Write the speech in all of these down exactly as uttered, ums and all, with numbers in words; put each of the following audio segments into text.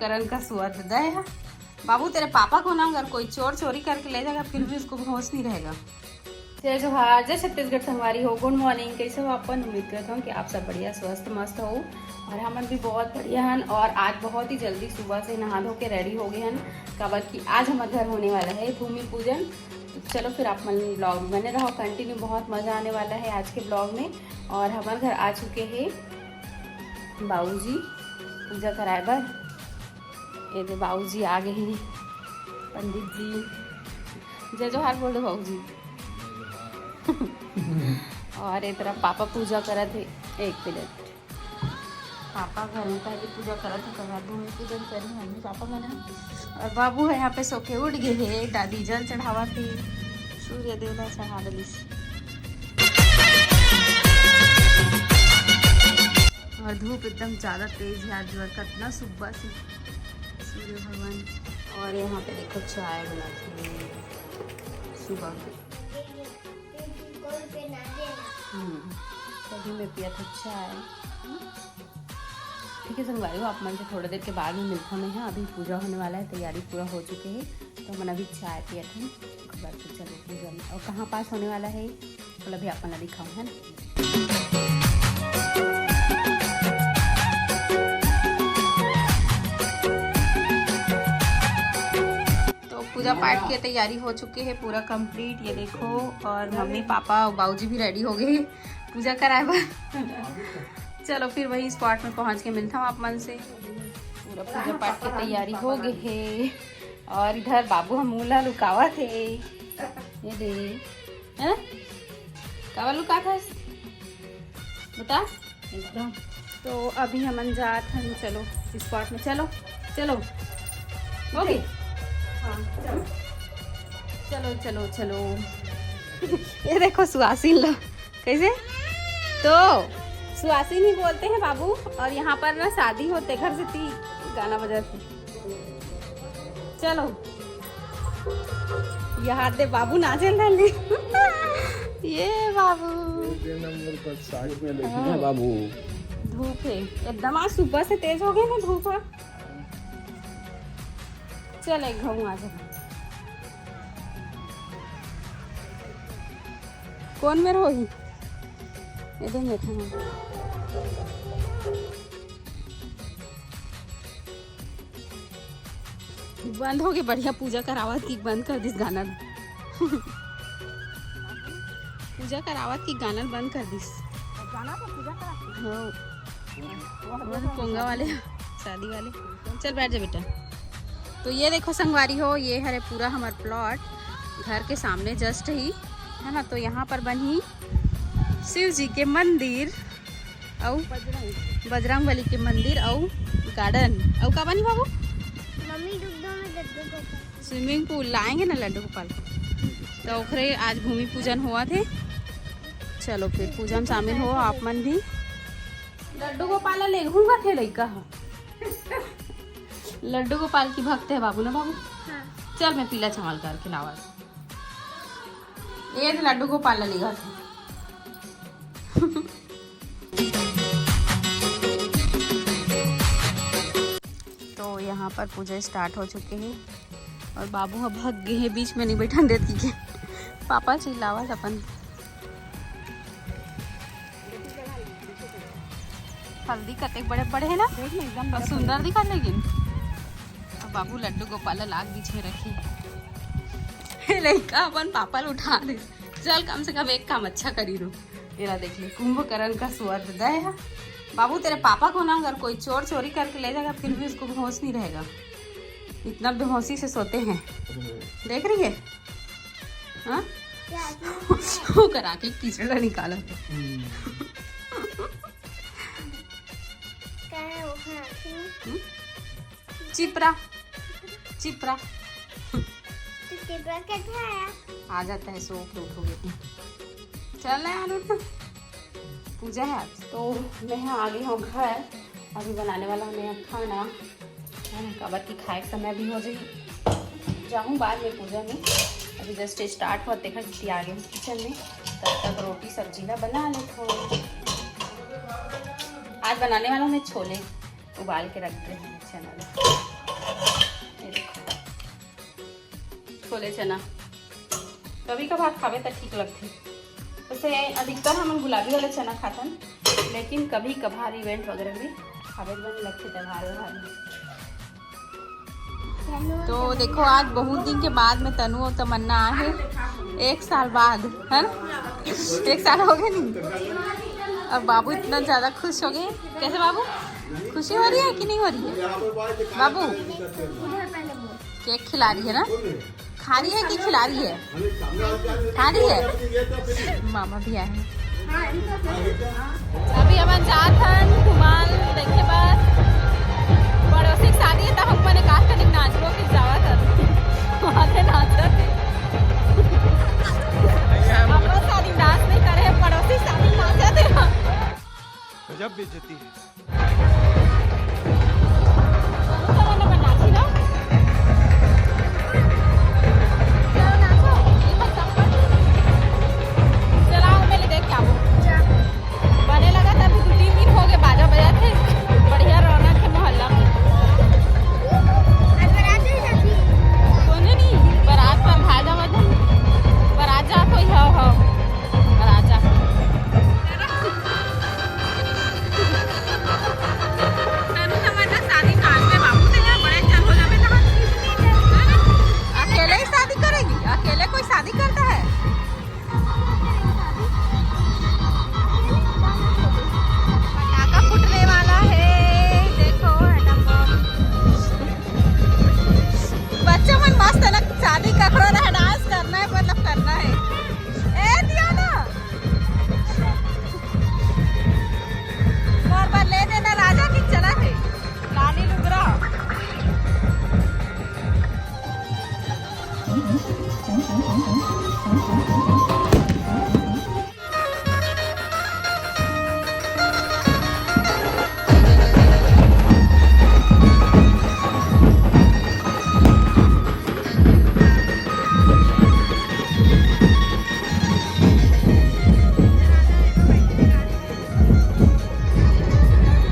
करण का सुअर दे है। बाबू, तेरे पापा को ना अगर कोई चोर चोरी करके ले जाएगा, फिर भी उसको होश नहीं रहेगा। जय जोहार, जय छत्तीसगढ़ संगवारी हो, गुड मॉर्निंग। कैसे हो आप? उम्मीद करता हूँ कि आप सब बढ़िया, स्वस्थ, मस्त हो। और हमन भी बहुत बढ़िया हन। और आज बहुत ही जल्दी सुबह से नहा धो के रेडी हो गए हन, काबर कि आज हमारे घर होने वाला है भूमि पूजन। तो चलो फिर आप मन ब्लॉग में बने रहो, कंटिन्यू, बहुत मज़ा आने वाला है आज के ब्लॉग में। और हमारे घर आ चुके हैं बाबूजी पूजा कराए बर। ये दे बाबूजी आ गए हैं, पंडित जी। जय जोहार बोल दो बाबूजी। और ये तरफ पापा पूजा करत है। एक मिनट, पापा घर में पहले पूजा करत है, तब बाद भूमि पूजन करी मम्मी पापा मन ह। और बाबू है यहाँ पे सो के उठ गए है, दादी जल चढ़ावा थी, सूर्य देवला चढ़ा दिलिस। और धूप एकदम ज्यादा तेज है आज, और कितना सुबह से सूर्य भगवान। और यहाँ पे देखो चाय बनाती है सुबह की। हम्म, तभी मैं पिया था चाय। ठीक है संगवारी हो, आप मन से थोड़ा देर के बाद में मिलता मैं। हाँ, अभी पूजा होने वाला है, तैयारी पूरा हो चुके है, तो मन अभी चाय पिया था, उसके बाद फिर चलो पूजा में। और कहाँ पास होने वाला है, मतलब अभी आप मन ला दिखाऊँ, है ना? तो पूजा पाठ की तैयारी हो चुकी है पूरा कंप्लीट, ये देखो। और मम्मी पापा और बाबूजी भी रेडी हो गए पूजा कराए बर। चलो फिर वही स्पॉट में पहुंच के मिलता हूँ आप मन से। पूरा पूजा पाठ की तैयारी हो गई है। और इधर बाबू हम मुंह ला लुकावत है, ये दे। हैं? काबर लुकात हस? बता। एकदम। तो अभी हमन जात हन, चलो स्पॉट में, चलो, चलो। ओके। हाँ, चलो। चलो, चलो, चलो। ये देखो सुहासिन ला, कैसे? तो सुहासिन ही बोलते हैं बाबू। और यहाँ पर ना शादी होते घर से ती गाना बजाते। चलो, यहाँ दे बाबू नाचे डाली। ये बाबू। ये नंबर पर साइड में देखिए हाँ। बाबू। धूप है एकदम, आज सुबह से तेज हो गई ना धूप। चल एक घाव आ जा। कौन मेर होही? ये दे मेर। बंद हो गई, बढ़िया पूजा करावत की बंद कर दिस गाना। पूजा करावत की गाना बंद कर दिस। गाना तो पूजा करा। हाँ। वो पोंगा वाले, शादी वाले। चल बैठ जा बेटा। तो ये देखो संगवारी हो, ये हरे पूरा हमार प्लॉट घर के सामने जस्ट ही, है ना। तो यहाँ पर बनी शिव जी के मंदिर, अउ बजरंग बली के मंदिर, अउ गार्डन, अउ का बनी बाबू? मम्मी डूब दो, मैं लड्डू गोपाल। स्विमिंग पूल लाएंगे ना लड्डू गोपाल। तो ओखरे आज भूमि पूजन हुआ थे। चलो फिर पूजा में शामिल हो आप मन भी। लड्डू गोपाल ले घूंगा थे लइका ह। लड्डू गोपाल की भक्त है बाबू ना बाबू। हाँ। चल मैं पीला चावल करके लावा। ये तो लड्डू गोपाल ला लेगा। तो यहाँ पर पूजा स्टार्ट हो चुके हैं और बाबू अब भग गए हैं, बीच में नहीं बैठन देती के। पापा चिल्लावत अपन। हल्दी कतेक बड़े बड़े है ना, एकदम और सुंदर दिखत लेकिन। अब बाबू लड्डू गोपाल ला लाग बीच में रखी। लइका अपन पापा ला उठा दे। चल कम से कम एक काम अच्छा करी रू। एला देख ले, कुंभकर्ण का सुअर दे है। बाबू तेरे पापा को ना अगर कोई चोर चोरी करके ले जाएगा फिर भी उसको होश नहीं रहेगा, इतना बेहोशी से सोते हैं। देख रही है? हाँ? वो करा के कीचड़ निकाला। हम्म। चिपरा, चिपरा। तो चिपरा कैसे आया? आ जाता है, सो के उठोगे तो। चल ना यार, उठ ना। पूजा है आज। तो मैं यहाँ आ गई हूँ घर। अभी बनाने वाला हूँ मैं खाना, है ना, काबर की खाए के समय भी हो जाए। जाऊँ बाद में पूजा में, अभी जस्ट स्टार्ट हुआ, देखा कितनी आ गई हूँ किचन में। तब तक रोटी सब्जी ला बना लेते हो। आज बनाने वाला हूँ मैं छोले, उबाल के रख दे हैं चना। छोले चना कभी कभार खाबे त ठीक लगथे। वैसे अधिकतर हमन गुलाबी वाला चना खाथन, लेकिन कभी कभार इवेंट वगैरह में खाबे बने लगथे त्योहार व्योहार में। तो देखो, आज बहुत दिन के बाद में तनु और तमन्ना आए हैं, एक साल बाद, है ना? एक साल हो गए नहीं। अब बाबू इतना ज्यादा खुश हो गए। कैसे बाबू, खुशी हो रही है कि नहीं हो रही है बाबू? केक खिला रही है ना? खा रही है कि खिला रही है? खा रही है। मामा भी आए हैं। अभी हमन जात हन धुमाल देखे बर। पड़ोसी के शादी है, त हमन एकाध कनिक नाचबो के जावत हन। आधे नाचत हे। हमरो शादी डांस नहीं करे, पड़ोसी शादी नाचत हे। गजब बेइज्जती है। चलाओ, मैं ले देख के आबो। बने लगा था, अभी दो तीन दिन हो गए, बाजा बजात हे, बढ़िया रौनक है मोहल्ला में। कोने नहीं, बारात पर भाजा बजन, बारात जात होई, हव, हव, बारात जात। तनु तमन्ना शादी काल में बाबू से ना बड़े चल हो जावे ना। अकेले ही शादी करेगी? अकेले कोई शादी करता है? पटाखा फूटने वाला है, देखो, एटम बम। बच्चा मन मस्त है ना, शादी ककरो रहे, डांस करना है, मतलब करना है। ए, दियो ना। मोर बर ले देना राजा की चला है। लाली लुगरा।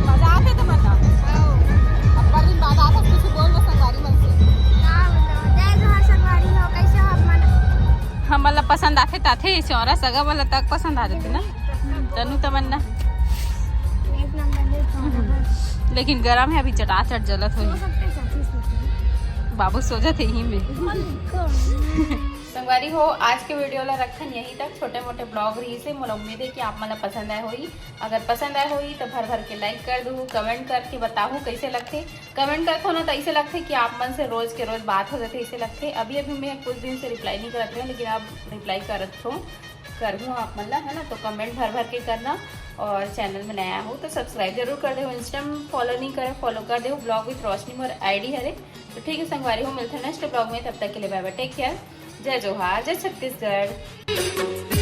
मजा आथे तुमन ला? अब्बड़ दिन बाद आथस, कुछ बोल दो संगवारी मन से। का बोलना? जय जोहार संगवारी हो, कैसे हो आप मन? हमन ला पसंद आथे ताथे, चौरा सगा वाला तक पसंद आ जाथे ना। तनु तमन्ना। एक नंबर दे चौरा। लेकिन गरम है, अभी चटाचट जलत होही। सो सकते हैं, साथी सोते हैं। बाबू सो जाथे यहीं में। संगवारी हो, आज के वीडियो ला रखन यहीं तक। छोटे मोटे ब्लॉग रहिस हे, मोला उम्मीद है कि आप मन ला पसंद आए होही। अगर पसंद आए होही तो भर भर के लाइक कर दू, कमेंट करके बताहू कैसे लगथे। कमेंट करथो ना तो ऐसे लगथे कि आप मन से रोज के रोज बात हो जाथे, ऐसे लगथे। अभी अभी मैं कुछ दिन से रिप्लाई नहीं करत रहे, लेकिन अब रिप्लाई करत हो, करहूँ आप मन ला, है ना। तो कमेंट भर भर के करना और चैनल में नया हो तो सब्सक्राइब जरूर कर दे। इंस्टा में फॉलो नहीं करे, फॉलो कर दे। ब्लॉग विथ रोशनी मोर आईडी हरे। तो ठीक है संगवारी हो, मिलते हैं नेक्स्ट ब्लॉग में, तब तक के लिए बाय बाय, टेक केयर, जय जोहार, जय छत्तीसगढ़।